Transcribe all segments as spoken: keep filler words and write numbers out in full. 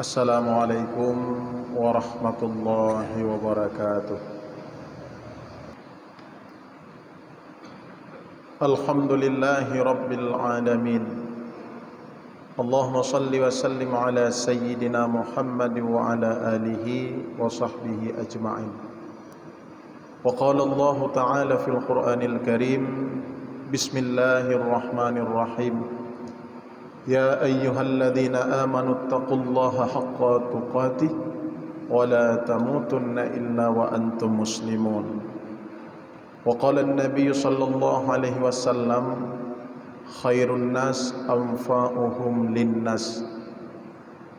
Assalamualaikum warahmatullahi wabarakatuh. Alhamdulillahi rabbil alamin. Allahumma salli wa sallim ala sayyidina Muhammad wa ala alihi wa sahbihi ajma'in. Wa qala Allahu ta'ala fil Qur'anil Karim, bismillahirrahmanirrahim. Ya ayyuhalladzina amanu taqullaha haqqa tuqatih wa la tamutunna illa wa antum muslimun. Wa qala an-nabiy sallallahu alaihi wasallam, khairun nas anfa'uhum linnas.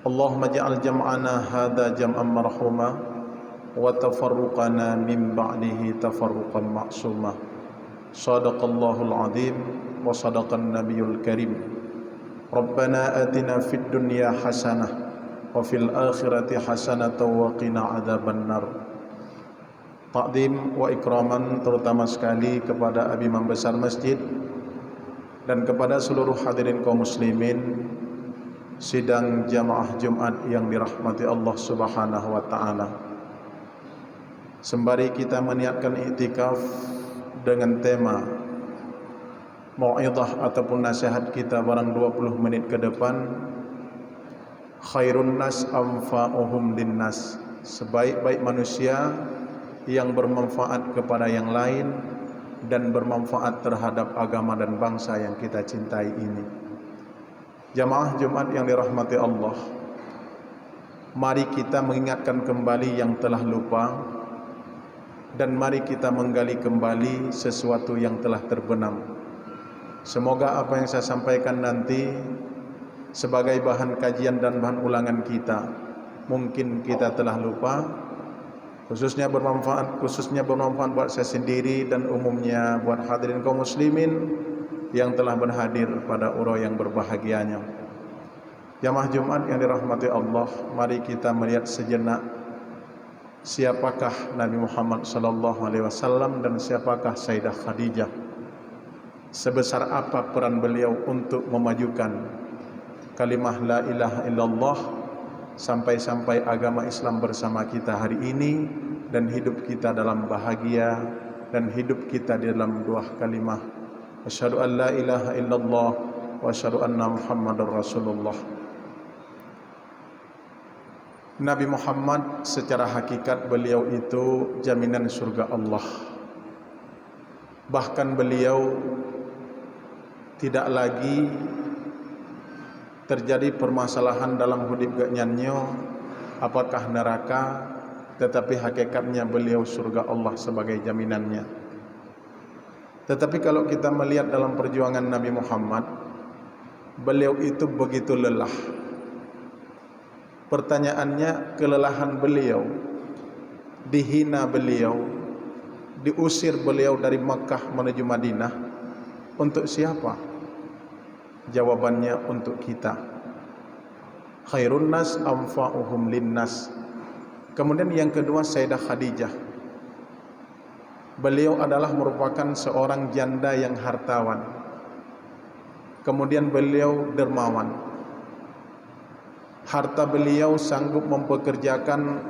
Allahumma ja'al jam'ana hadza jam'an marhuma wa tafarruqana min ba'dihi tafarruqan ma'suma. Shadaqallahul azim wa shadaqan nabiyul karim. Rabbana atina fid dunya hasanah wa fil akhirati hasanatan wa qina adzabannar. Takdim wa ikraman terutama sekali kepada Abi Imam Besar Masjid dan kepada seluruh hadirin kaum muslimin sidang jamaah Jumat yang dirahmati Allah Subhanahu wa taala. Sembari kita meniatkan iktikaf dengan tema mau'izah ataupun nasihat kita barang dua puluh menit ke depan, khairun nas anfa'uhum linnas, sebaik-baik manusia yang bermanfaat kepada yang lain dan bermanfaat terhadap agama dan bangsa yang kita cintai ini. Jamaah Jumat yang dirahmati Allah, mari kita mengingatkan kembali yang telah lupa, dan mari kita menggali kembali sesuatu yang telah terbenam. Semoga apa yang saya sampaikan nanti sebagai bahan kajian dan bahan ulangan kita. Mungkin kita telah lupa, khususnya bermanfaat, khususnya bermanfaat buat saya sendiri dan umumnya buat hadirin kaum muslimin yang telah berhadir pada uroe yang berbahagianya. Jamaah Jumat yang dirahmati Allah, mari kita melihat sejenak siapakah Nabi Muhammad sallallahu alaihi wasallam dan siapakah Sayyidah Khadijah. Sebesar apa peran beliau untuk memajukan kalimah la ilaha illallah sampai-sampai agama Islam bersama kita hari ini dan hidup kita dalam bahagia dan hidup kita di dalam dua kalimah, asyhadu an la ilaha illallah wa asyhadu anna Muhammadar Rasulullah. Nabi Muhammad secara hakikat beliau itu jaminan surga Allah. Bahkan beliau tidak lagi terjadi permasalahan dalam hidup geuhnyan nyoe, apakah neraka, tetapi hakikatnya beliau surga Allah sebagai jaminannya. Tetapi kalau kita melihat dalam perjuangan Nabi Muhammad, beliau itu begitu lelah. Pertanyaannya, kelelahan beliau, dihina beliau, diusir beliau dari Makkah menuju Madinah, untuk siapa? Jawabannya untuk kita. Khairun nas anfa'uhum linnas. Kemudian yang kedua, Sayyidah Khadijah. Beliau adalah merupakan seorang janda yang hartawan. Kemudian beliau dermawan. Harta beliau sanggup mempekerjakan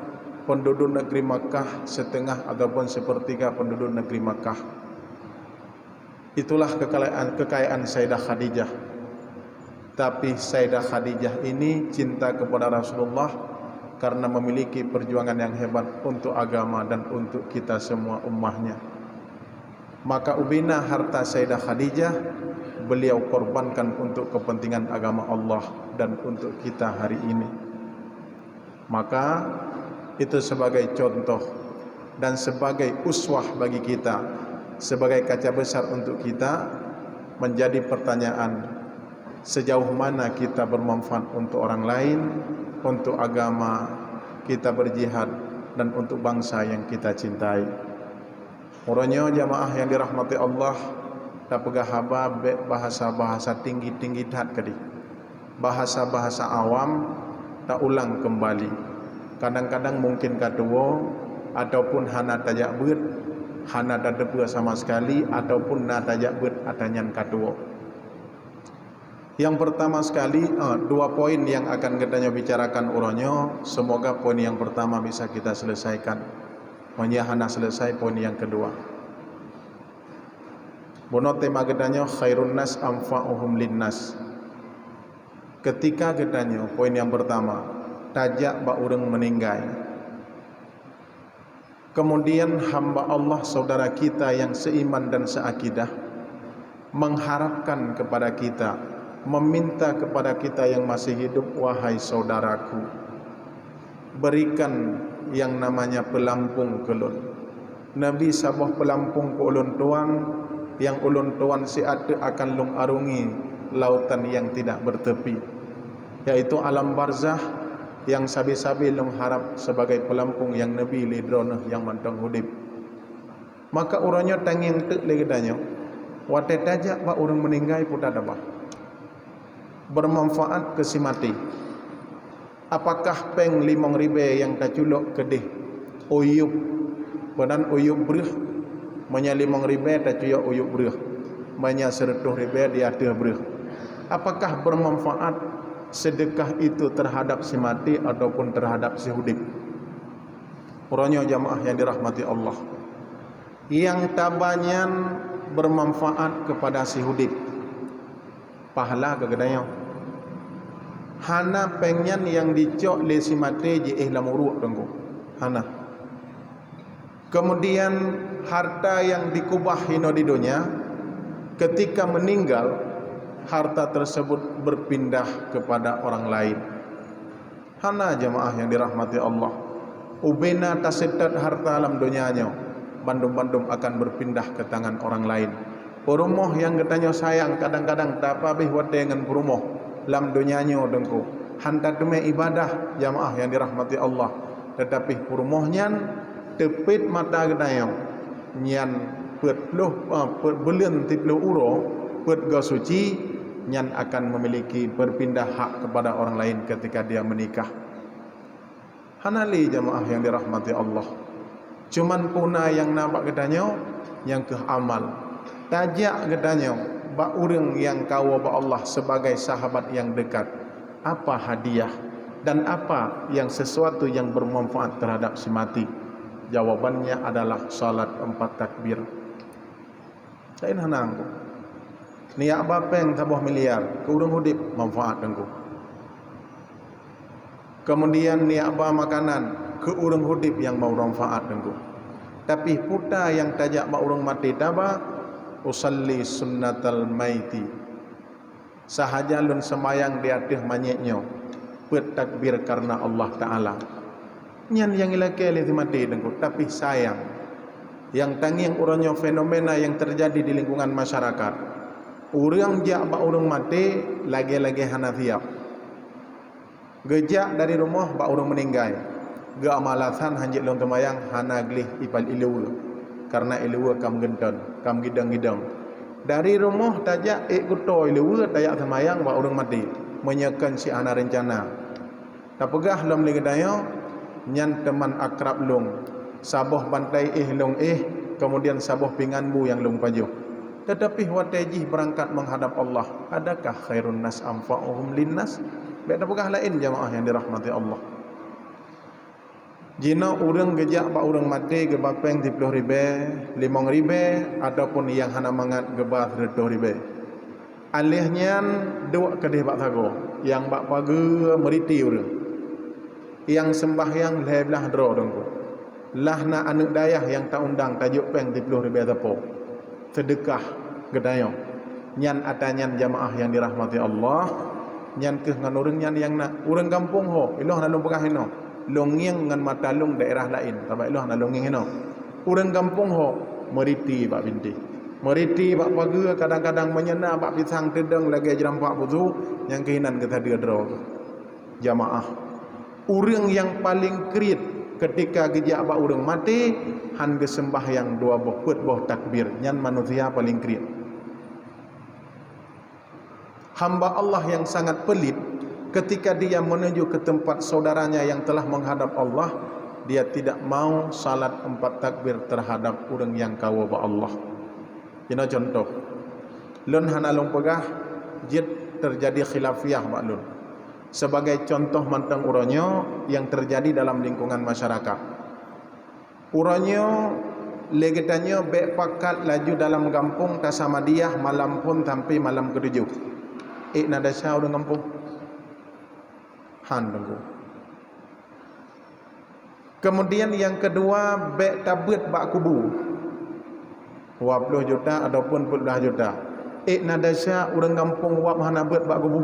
penduduk negeri Makkah setengah ataupun sepertiga penduduk negeri Makkah. Itulah kekayaan, kekayaan Sayyidah Khadijah. Tapi Sayyidah Khadijah ini cinta kepada Rasulullah karena memiliki perjuangan yang hebat untuk agama dan untuk kita semua ummahnya. Maka ubena harta Sayyidah Khadijah beliau korbankan untuk kepentingan agama Allah dan untuk kita hari ini. Maka itu sebagai contoh dan sebagai uswah bagi kita, sebagai kaca besar untuk kita, menjadi pertanyaan, sejauh mana kita bermanfaat untuk orang lain, untuk agama kita berjihad, dan untuk bangsa yang kita cintai. Uroe nyoe jamaah yang dirahmati Allah, tapeugah haba bék bahasa-bahasa tinggi-tinggi that keudeh. Bahasa-bahasa awam taulang keumbali. Kadang-kadang mungkin ka tuwoe, ataupun hana tajak beuet, hana tateupeue sama sekali, ataupun na tajak beuet ata nyan ka tuwoe. Yang pertama sekali, eh, dua poin yang akan geutanyoe bicarakan uroe nyoe, semoga poin yang pertama bisa kita selesaikan. Meunyo hana selesai poin yang kedua. Bunoe tema geutanyoe khairun nas anfa'uhum linnas. Ketika geutanyoe, poin yang pertama, tajak bak ureuëng meuninggai. Kemudian hamba Allah, saudara kita yang seiman dan seakidah, mengharapkan kepada kita, meminta kepada kita yang masih hidup, "Wahai saudaraku, berikan yang namanya peulampong keu lôn." Neubi saboh peulampong keu ulôn tuan, nyang ulôn tuan siat teuk akan lôn arungi lautan yang tidak bertepi, yaitu alam barzakh, nyang sabe-sabe lôn harab sebagai peulampong nyang neubi lé Droeneuh nyang mantong udeb. Maka uroe nyoe tangieng teuk lé geutanyoe, watée tajak bak ureuëng meuninggai peue tabah, bermanfaat keu si maté. Apakah péng limong ribée nyang taculok keudeh u yueb, meunan u yueb breueh? Meunyo limong ribée taculok u yueb breueh, meunyo sireutôh ribée di ateueh breueh, apakah bermanfaat sedekah itu terhadap si maté ataupun terhadap si udeb? Uroe nyoe jamaah yang dirahmati Allah, nyang taba nyan bermanfaat kepada si udeb. Pahala keu geutanyoe. Hana péng nyan nyang jicok lé si maté jiéh lam uruek teungku. Hana. Kemudian harta yang dikubah inoe di donya, ketika meninggal, harta tersebut berpindah kepada orang lain. Hana jamaah yang dirahmati Allah. Ubena taseutôt harta lam donya nyoe, bandum-bandum akan berpindah ke tangan orang lain. Peurumoh nyang geutanyoe sayang kadang-kadang tapabeh watée ngon peurumoh lam donya nyoe teungku. Han tateumé ibadah jamaah yang dirahmati Allah. Tetapi peurumoh nyan teupet mata geutanyoe, nyan peuet ploh, eh, peuet buleuen siploh uroe, peuet goe suci, nyan akan memiliki berpindah hak kepada orang lain ketika dia menikah. Hana lé jamaah yang dirahmati Allah. Cuman puna nyang na bak geutanyoe, nyang keuh amal. Tajak geutanyoe bak ureuëng nyang kawoe bak Allah sebagai sahabat yang dekat. Apa hadiah dan apa yang sesuatu yang bermanfaat terhadap si maté? Jawabannya adalah salat empat takbir. Laén hana teungku. Neujak ba péng saboh miliar keu ureuëng udeb manfaat teungku. Kemudian neujak ba makanan keu ureuëng udeb nyang mau manfaat teungku. Tapi peue nyang tajak bak ureuëng maté taba, usalli sunnatal maiti. Sahaja lôn seumayang di ateueh manyét nyoe, peuet takbir karena Allah Taala. Nyan nyang ilakée lé si maté teungku, tapi sayang. Nyang tangieng uroe nyoe fenomena nyang terjadi di lingkungan masyarakat. Ureuëng jak bak ureuëng maté lagée-lagée hana siab. Geujak dari rumoh bak ureuëng meuninggai, geuamalasan hanjeuet lôn seumayang hana gleh ipal ileue, kareuna ileue kam geunton, kam gidong-gidong. Dari rumoh tajak ék kuto ileue tajak seumayang bak ureuëng maté, meunyoe kon si hana reuncana. Tapeugah lom lé geutanyoe, nyan teuman akrab lôn, saboh bantai éh lôn éh, keumudian saboh pingan bu nyang lôn pajoh. Teutapi watée jih beurangkat meuhadab Allah, adakah khairun nas anfa'uhum linnas? Bék tapeugah laén jamaah nyang dirahmati Allah. Jinoe ureuëng geujak bak ureuëng maté geuba péng siploh ribée, limong ribée, ataupun nyang hana mangat geuba sireutôh ribée. Aléh nyan duek keudeh bak sagoe, nyang bak pageue meuriti ureuëng. Nyang seumbahyang lhée blaih droe teungku. Lah na aneuëk dayah nyang ta-undang tajok péng siploh ribée sapo. Seudeukah geutanyoe. Nyan ata nyan jamaah nyang dirahmati Allah, nyan kheueh ngon ureuëng nyan nyang na. Ureuëng gampông ho, ilôn hana lôn peugah inoe. Lôn ngieng ngon mata lôn daerah laén, sabab ilôn hana lôn ngieng inoe. Ureuëng gampông ho, meuriti bak bintéh. Meuriti bak pageue, kadang-kadang meunyoe na bak pisang teudong lagée jeurampak busu, nyang keuh inan geusadeue droe. Jamaah, ureuëng nyang paleng kriet keutika geujak bak ureuëng maté, han geuseumbahyang dua boh peuet boh takbir, nyan manusia paleng kriet. Hamba Allah yang sangat pelit, ketika dia menuju ke tempat saudaranya yang telah menghadap Allah, dia tidak mau salat empat takbir terhadap ureuëng nyang kawoe bak Allah. Inoe cuntoh, lôn hana lôn peugah jeuet Teujadi khilafiah bak lôn. Sebagai contoh mantong uroe nyoe nyang teujadi dalam lingkungan masyarakat. Uroe nyoe lé geutanyoe bék pakat laju dalam gampông tasamadiyah malam phon sampai malam ketujuh. Ék na desya ureuëng gampông? Han, Teungku. Kemudian nyang keudua, bék tabeuet bak kubu. Dua ploh juta ataupun peuet blah juta. Ék na desya ureuëng gampông wab hana beuet bak kubu?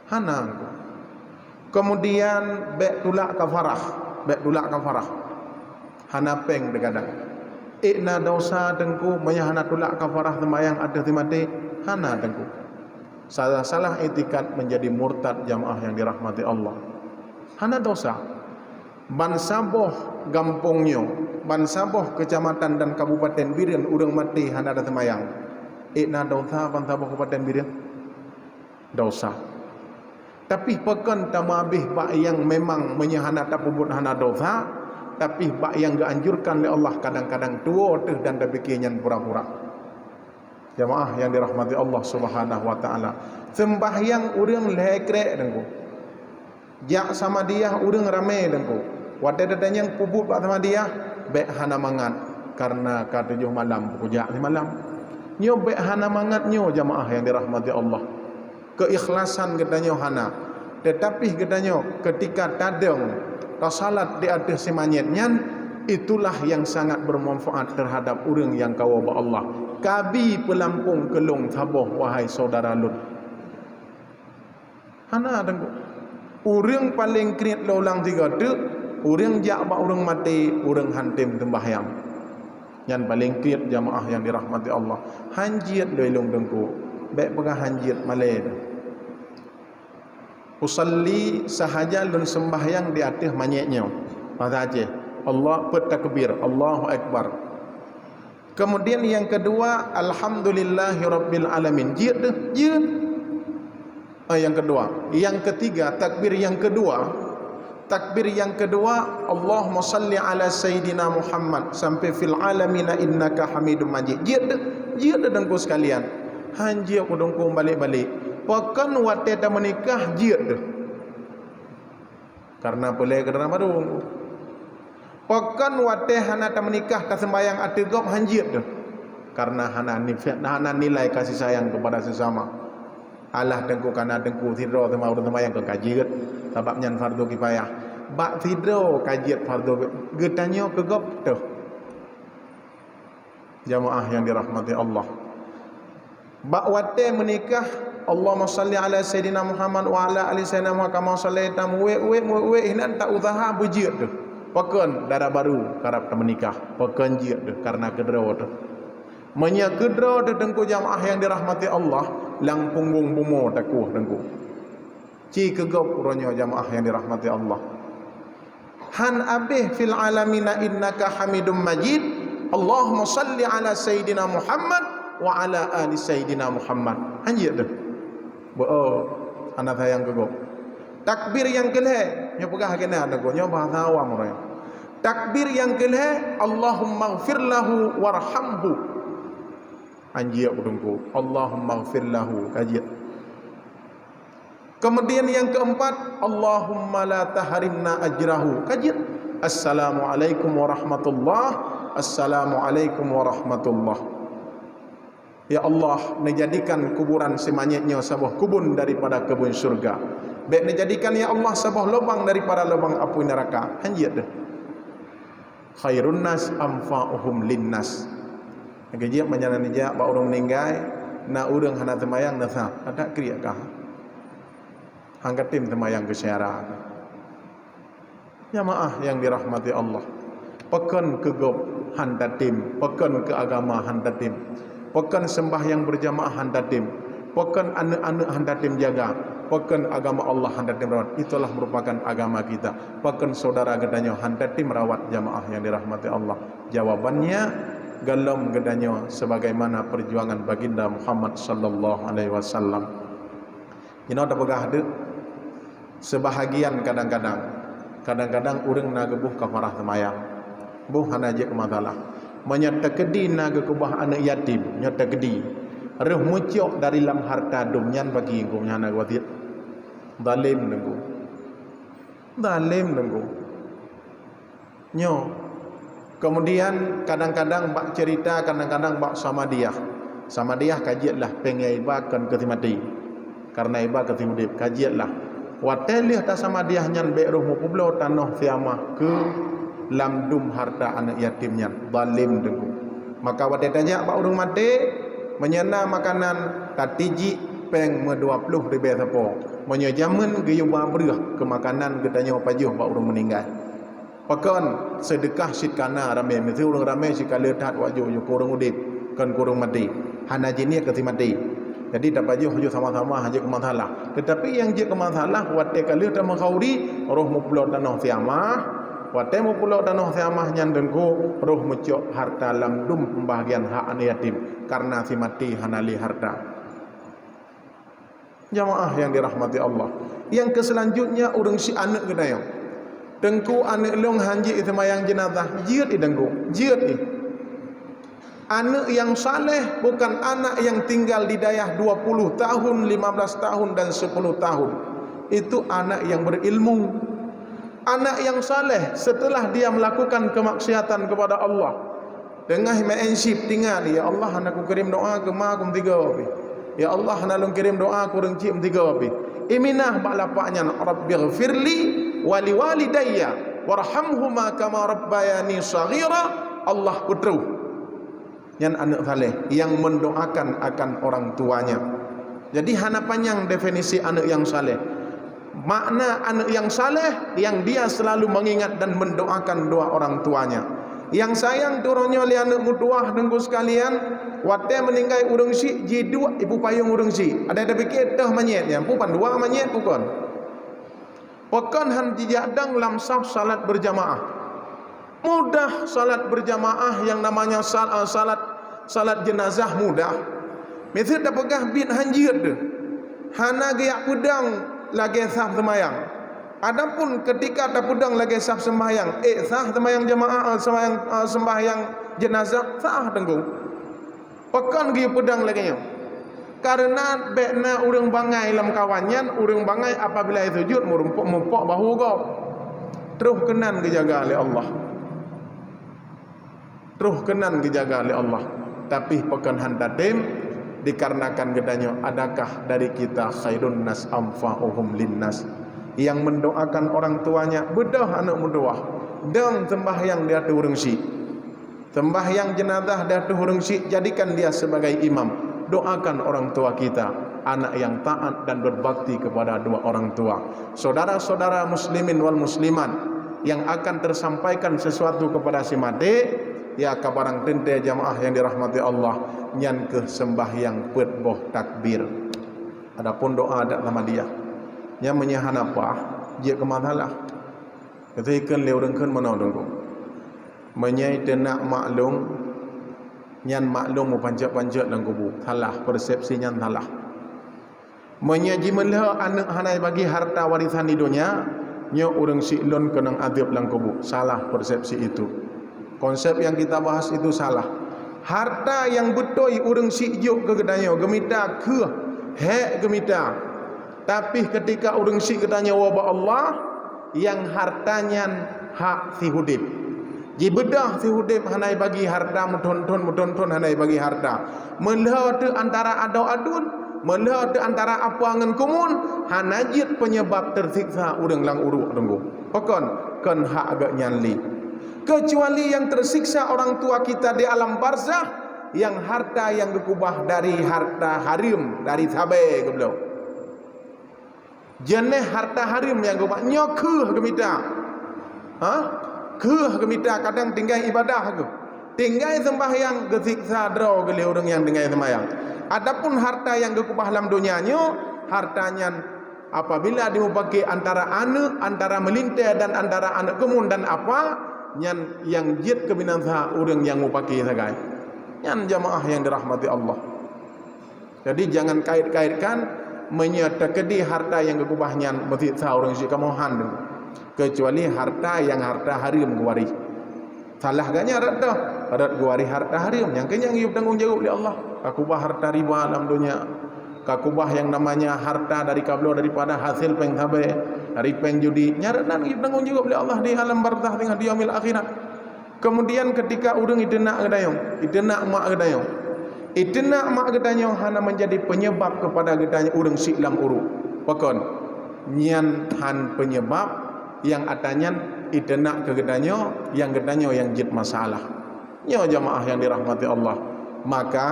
Hana. Kemudian bék tulak kafarah, bék tulak kafarah. Hana péng teugadang. Ék na desya, Teungku, meunyoe hana tulak kafarah seumayang ateueh si maté? Hana, Teungku. Salah-salah itikad menjadi murtad, jamaah yang dirahmati Allah. Hana desya. Bansaboh gampông nyoe, bansaboh keucamatan dan kabupaten Bireuen ureuëng maté hana taseumayang. Ék na desya bansaboh kabupaten Bireuen? Desya. Tapi pakon tameuabéh bak nyang memang meunyoe hana tapeubuet hana desya, tapi bak nyang geuanjurkan lé Allah kadang-kadang tuwoe teuh dan tapike nyan pura-pura. Jamaah yang dirahmati Allah Subhanahu wa Taala, seumbahyang ureuëng lhée krek, Teungku. Jak samadiyah ureuëng ramé, Teungku. Watée tatanyong peubuet bak samadiyah, bék hana mangat, karena ka tujoh malam peukujak simalam. Nyoe bék hana mangat nyoe, jamaah yang dirahmati Allah. Keikhlasan geutanyoe hana, teutapi geutanyoe keutika tadong tasalat di ateueh si manyét nyan, itulah nyang sangat beumanfaat teuhadap ureuëng nyang kawoe bak Allah. Kabi peulampong keu lôn saboh, wahai syedara lôn. Hana, Teungku. Ureuëng paleng kriet lôn ulang sigoe teuk, ureuëng jak bak ureuëng maté, ureuëng han tem seumbahyang. Nyan paleng kriet, jamaah yang dirahmati Allah. Han jeuet lôn ilong, Teungku. Bék peugah han jeuet, malée. Usalli, sahaja lôn seumbahyang di ateueh manyét nyoe. Bahasa Aceh, Allah, peuet takbir, Allahu Akbar. Kemudian nyang keudua, alhamdulillahirabbil alamin. Jeuet teuh, jeuet. Ah, nyang keudua. Nyang keutiga, takbir nyang keudua. Takbir nyang keudua, Allahumma salli ala sayyidina Muhammad sampai fil alamina innaka Hamidum Majid. Jeuet teuh, jeuet teuh, Teungku sekalian. Han jeuet keu Teungku balek-balek. Pakon watée tameunikah jeuet teuh? Karena peulée keu dara barô. Pakon watée hana tameunikah taseumbahyang ateueh gob han jeuet teuh? Karena hana nif-, hana nilai kasih sayang kepada sesama. Alah, Teungku, kana Teungku sidroe teuma ureuëng seumbahyang kon ka jeuet, sabab nyan fardu kifayah. Bak sidroe ka jeuet fardu, geutanyoe keu gob teuh. Jamaah yang dirahmati Allah. Bak watée meunikah, Allahumma salli ala sayyidina Muhammad wa ala ali sayyidina Muhammad kama sallaita, meuwék-wék, meuwék-wék, hinan ta usaha beujeuet teuh. Pakon dara barô karab tameunikah, pakon jeuet teuh, karena keudroe teuh. Meunyoe keudroe teuh, Teungku, jamaah yang dirahmati Allah, lam punggong bumoe takueh, Teungku. Ci keu gob uroe nyoe, jamaah yang dirahmati Allah. Han abéh fil alamina innaka Hamidum Majid. Allahumma salli ala sayyidina Muhammad wa ala ali sayyidina Muhammad. Han jeuet teuh. Beu, oh, hana sayang keu gob. Takbir nyang keulhée, nyoe peugah keunan Teungku, nyoe bahasa awam uroe nyoe. Takbir nyang keulhée, Allahummaghfir lahu warhamhu. Han jeuet keu Teungku, Allahummaghfir lahu, ka jeuet. Kemudian yang keempat, Allahumma la tahrimna ajrahu. Ka jeuet. Assalamualaikum warahmatullah. Assalamualaikum warahmatullah. Ya Allah, neujadikan kuburan si manyét nyoe saboh keubun daripada keubun syurga. Bék neujadikan, ya Allah, saboh lubang daripada lubang apui neuraka. Han jeuet teuh. Khairun nas anfa'uhum linnas. Nyang keujeuet meunyoe na neujak bak ureuëng meuninggai, na ureuëng hana teumayang, na sa, adak kriek kah? Han ka tem teumayang keu syedara. Jamaah yang dirahmati Allah, pakon keu gob han tatem, pakon keu agama han tatem, pakon seumbahyang beurjamaah han tatem, pakon aneuëk-aneuëk han tatem jaga, pakon agama Allah han tatem rawat. Itulah merupakan agama kita. Pakon syedara geutanyoe han tatem rawat, jamaah yang dirahmati Allah? Jawabannya, golom geutanyoe sebagaimana perjuangan Baginda Muhammad sallallahu alaihi wasallam. Jinoe tapeugah deuek, seubahagian kadang-kadang, kadang-kadang ureuëng na geuboh kafarah seumayang, boh hana jeuet keu masalah. Meunyoe teukeudi na geukeubah aneuëk yatim, nyoe teukeudi, Reuh meucok dari lam harta dum nyan bagi gobnyan hana geuwasiet. Zalem teungku. Zalem teungku. Nyoe. Kemudian kadang-kadang bak cerita, kadang-kadang bak samadiah. Samadiah ka jeuet lah, péng nyang iba kon keu si maté. Karena iba keu si udeb, ka jeuet lah. Watée lheueh tasamadiah nyan bék rhoh meupubloe tanoh si amah keu lam dum harta aneuëk yatim nyan. Zalem teungku. Maka watée tajak bak ureuëng maté, meunyoe na makanan, tatijik péng meudua ploh ribée sapo. Meunyoe jamén geuyue ba breueh keu makanan geutanyoe pajoh bak ureuëng meuninggai. Pakon seudeukah cit ka na ramé, miseue ureuëng ramé cit ka le that wajôh, jôh keu ureuëng udeb, kon keu ureuëng maté. Hana jiniet keu si maté. Jadi tapajoh jôh sama-sama hana jeuet keu masalah. Teutapi nyang jeuet keu masalah watée ka lheueh tameukauri, rhoh meupubloe tanoh si amah, watée meupubloe tanoh si amah nyan teungku, rhoh meucok harta lam dum peubahagian hak aneuëk yatim, karena si maté hana le harta. Jamaah yang dirahmati Allah. Yang keuselanjutnya ureuëng syiek aneuëk geutanyoe. Teungku, aneuëk lôn hanjeuet seumayang jenazah, jeuet i teungku, jeuet i. Aneuëk yang saleh bukan anak yang tinggal di dayah dua puluh tahun, lima belas tahun dan sepuluh tahun. Itu anak yang berilmu. Anak yang saleh setelah dia melakukan kemaksiatan kepada Allah, teungoh maén chip, tingat, "Ya Allah, hana kukirém doa keu ma ku meutiga pih. Ya Allah, hana lôn kirém doa keu ureuëng chik meutiga pih." Iminah bak lapak nyan, "Rabbighfirli wa liwalidayya warhamhuma kama rabbayani shaghira." Allah peutroh. Nyan aneuëk saleh yang mendoakan akan orang tuanya. Jadi hana panyang definisi aneuëk yang saleh. Makna aneuëk yang saleh, yang dia selalu mengingat dan mendoakan doa orang tuanya. Nyang sayang teuh uroe nyoe lé aneuëk meutuwah, teungku sekalian, watée meuninggai ureuëng syiek jiduek i payong ureuëng syiek. Ada tapike teuh manyét nyan, peue ban dua manyét bukon. Pakon hana jijak dong lam saf salat berjamaah. Mudah salat berjamaah yang namanya sal-, eh, salat, salat jenazah mudah. Miseue tapeugah biet hanjeuet deuh. Hana geujak peudong lagée saf seumayang. Adapun ketika tapeudong lagée saf seumayang, eh, sah seumayang jamaah, eh, seumayang, eh, sembahyang jenazah, sah teungku. Pakon geuyue peudong lagée nyoe? Kareuna bék na ureuëng bangai lam kawan nyan, ureuëng bangai apabila sujud meurumpok mupok bahu gob. Troh keunan geujaga lé Allah. Troh keunan geujaga lé Allah. Tapi pakon hana tatem, dikarenakan geutanyoe, adakah dari kita khairun nas anfa'uhum linnas? Yang mendoakan orang tuanya, beudôh aneuëk meutuwah, dong sembahyang di ateueh ureuëng syiek. Sembahyang jenazah di ateueh ureuëng syiek, jadikan dia sebagai imam. Doakan orang tua kita, anak yang taat dan berbakti kepada dua orang tua. Saudara-saudara muslimin wal muslimat, yang akan tersampaikan sesuatu kepada si maté, ya, ka barang teuntée jamaah yang dirahmati Allah, nyan keuh sembahyang peuet boh takbir. Adapun doa adat Ahmadiyah, nyan meunyoe hana paih, jeuet keu masalah. Keuteukon lé ureuëng kheun meunoe teungku. Meunyoe teunak maklum, nyan maklum meupancet-pancet lam kubu. Salah, persepsi nyan salah. Meunyoe jimeulhö aneuëk hana bagi harta warisan di donya, nyoe ureuëng syiek lôn keunong adeueb lam kubu. Salah persepsi itu. Konsep yang kita bahas itu salah. Harta nyang beutôi ureuëng syiek jok keu geutanyoe, geumita kheueh, hék geumita. Tapi ketika ureuëng syiek geutanyoe woe bak Allah, nyang harta nyan hak si udeb. Jibeudôh si udeb hana bagi harta, meuthon-thon, meuthon-thon hana bagi harta. Meulhö teuh antara adoe aduen, meulhö teuh antara apui ngon keumuen, hana jeuet peunyeubab teusiksa ureuëng lam uruek teungku. Pakon? Kon hak geuh nyan lé. Kecuali yang tersiksa orang tua kita di alam barzakh, nyang harta nyang geukeubah dari harta hareuem, dari sabe geubloe. Jeuneh harta hareuem nyang geukeubah nyoe kheueh geumita. Ha? Kheueh geumita, kadang tinggai ibadah geuh. Tinggai seumbahyang geusiksa droe geuh lé ureuëng nyang tinggai seumbahyang. Adapun harta nyang geukeubah lam donya nyoe, harta nyan apabila dimupake antara aneuëk, antara meulintée dan antara aneuëk keumuen dan apa, nyan nyang jeuet keu binasa ureuëng nyang mupake sagai. Nyan jamaah nyang dirahmati Allah. Jadi jangan kait-kaitkan meunyoe teukeudi harta nyang geukeubah nyan meusiksa ureuëng syiek kamoe han deungoe. Kecuali harta nyang harta hareuem geuwaréh. Salah geuh nyan rot toh, rot geuwaréh harta hareuem nyang keu nyang geuyue tanggong jaweueb lé Allah. Ka keubah harta riba lam donya, ka keubah nyang namanya harta dari kabloe daripada hasil péng sabe, dari péng judi. Nyan rot nan jitanggong jaweueb lé Allah di alam barzakh teungoh di yaumil akhirat. Kemudian ketika ureuëng iteunak geutanyoe, iteunak mak geutanyoe, iteunak mak geutanyoe hana menjadi penyebab kepada geutanyoe ureuëng syiek lam uruek. Pakon? Nyan hán penyebab, nyang atra nyan iteunak keu geutanyoe, nyang geutanyoe nyang jeuet masalah. Nyoe jamaah nyang dirahmati Allah. Maka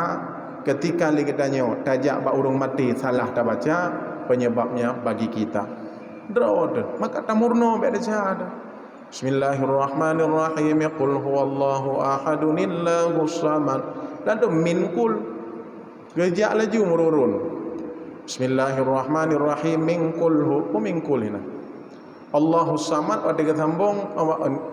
ketika lé geutanyoe tajak bak ureuëng maté salah tabaca, penyebabnya bagi kita. Droe teuh, maka tamurnoe bék desya teuh. Bismillahirrahmanirrahim. Qul huwallahu ahadun, Allahus samad. Lalu min qul. Geujak laju meururun. Bismillahirrahmanirrahim. Min qul hu. Peue min qul hina? Allahus samad watée geusambong,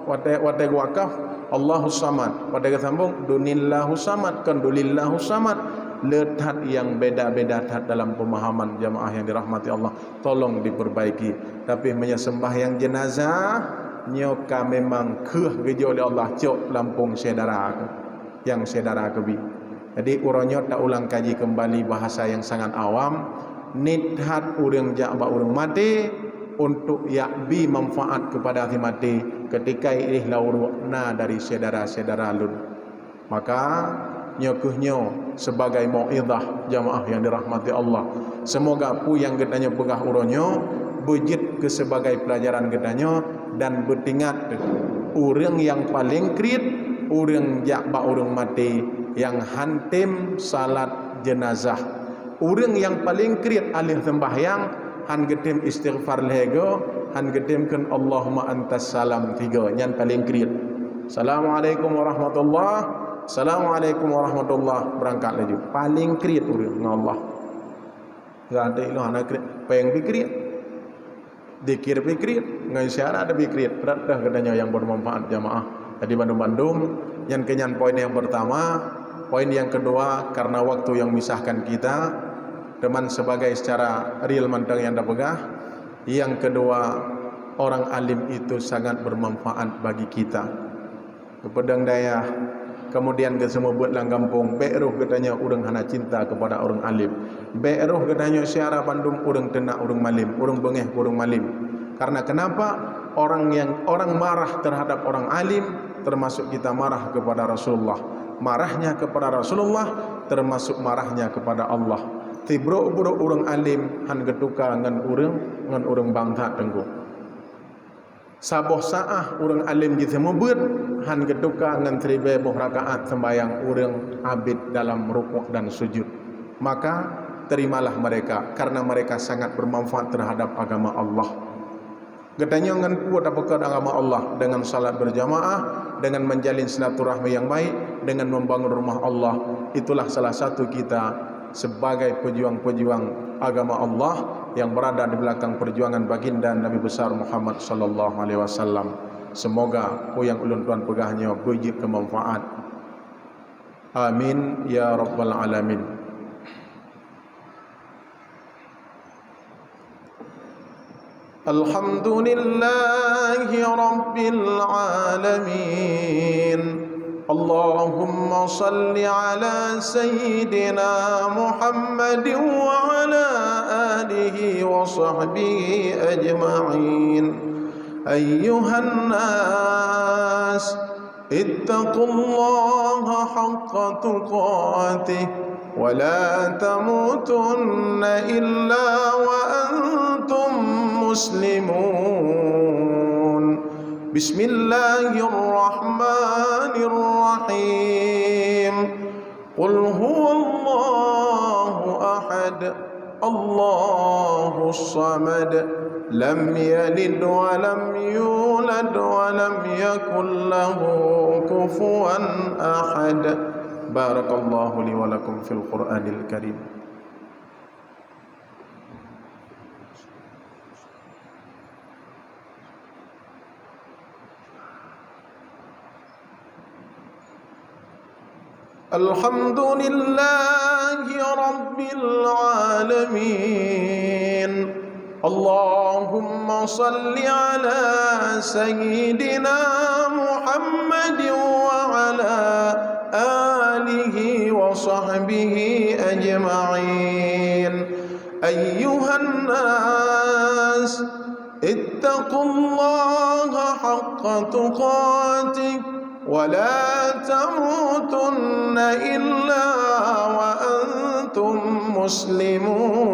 watée, watée geuwakaf, Allahus samad. Watée geusambong, dunillahus samad, kon dulillahus samad. Le that nyang beda-beda that dalam pemahaman jamaah nyang dirahmati Allah. Tolong diperbaiki. Tapi meunyoe sembahyang jenazah, nyoe ka memang kheueh geujok lé Allah cok lampôh syedara nyang syedara keubi. Jadi, uroe nyoe taulang kaji keumbali bahasa nyang sangat awam, nit that ureuëng jak bak ureuëng maté untuk jak bi manfaat keupada si maté ketika jih lam uruek na dari syedara-syedara lôn. Maka, nyoe kheueh nyoe sebagai mauizah jamaah nyang dirahmati Allah. Seumoga peue nyang geutanyoe peugah uroe nyoe beujeuet keu sebagai peulajaran geutanyoe dan beutingat ureuëng nyang paleng kriet, ureuëng jak bak ureuëng maté nyang hán tem salat jenazah. Ureuëng nyang paleng kriet aléh seumbahyang, hán geutem istighfar lhée goe, hán geutem kheun Allahumma antas salam tiga, nyan paleng kriet. Assalamualaikum warahmatullah, assalamualaikum warahmatullah, beurangkat laju. Paleng kriet ureuëng ngon Allah. Gata ilong hana kriet, péng pih kriet. Dikir pih kriet, ngon syarat pih kriet. Rot teuh geutanyoe nyang bermanfaat jamaah. Jadi bandum-bandum, nyan keuh nyan poin nyang pertama. Poin nyang kedua, karena waktu yang memisahkan kita, teuma sebagai secara real mantong nyang tapeugah. Yang kedua, orang alim itu sangat bermanfaat bagi kita. Geupeudong dayah, kemudian geuseumeubeuet lam gampông, bék roh geutanyoe ureuëng hana cinta keupada ureuëng alim. Bék roh geutanyoe syedara bandum ureuëng teunak ureuëng malem, ureuëng beungéh ureuëng malem. Karena kenapa? Orang yang, orang marah terhadap orang alim, termasuk kita marah kepada Rasulullah. Marahnya kepada Rasulullah, termasuk marahnya kepada Allah. Sibrok-brok ureuëng alim hán geutuka ngon ureuëng, ngon ureuëng bansa teungku. Saboh saát ureuëng alim jiseumeubeuet hán geutuka ngon siribée boh rakaat seumbahyang ureuëng abét dalam rukuk dan sujud. Maka, terimalah mereka, karena mereka sangat bermanfaat terhadap agama Allah. Geutanyoe ngon peue tapeugah agama Allah? Dengan salat berjamaah, dengan menjalin silaturahmi yang baik, dengan membangun rumah Allah. Itulah salah satu kita sebagai pejuang-pejuang agama Allah yang berada di belakang perjuangan baginda Nabi besar Muhammad sallallahu alaihi wasallam. Semoga peue nyang ulôn tuan peugah nyoe beujeuet keu manfaat. Amin ya rabbal alamin. الحمد لله رب العالمين. اللهم صل على سيدنا محمد وعلى آله وصحبه أجمعين. أيها الناس، اتقوا الله حق تقاته ولا تموتن إلا وأنتم مسلمون. بسم الله الرحمن الرحيم. قل هو الله أحد، الله الصمد، لم يلد ولم يولد ولم يكن له كفوا أحد. بارك الله لي ولكم في القرآن الكريم. الحمد لله رب العالمين. اللهم صل على سيدنا محمد وعلى آله وصحبه وصحبه أجمعين. أيها الناس، اتقوا الله حق تقاته ولا تموتن إلا وأنتم مسلمون.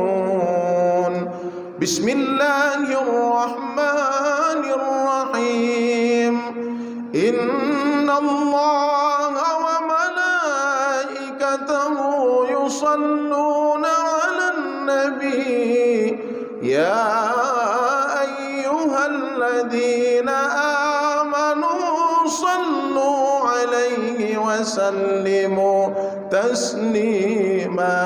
بسم الله الرحمن الرحيم. إن الله وملائكته يصلون على النبي، يا أيها الذين آمنوا صلوا عليه وسلموا تسليما.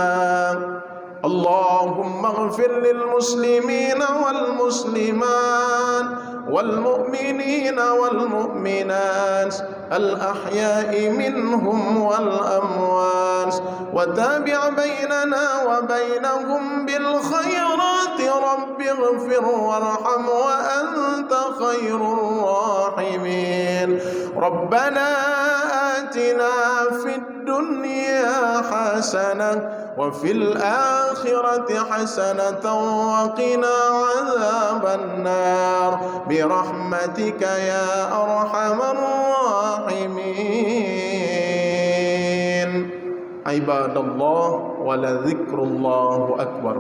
اللهم اغفر للمسلمين والمسلمات والمؤمنين والمؤمنات الأحياء منهم والأموات، وتابع بيننا وبينهم بالخيرات، رب اغفر وارحم وأنت خير الراحمين. ربنا آتنا في الدنيا حسنة وفي الآخرة حسنة وقنا عذاب النار برحمتك يا أرحم الراحمين. عباد الله، ولذكر الله أكبر.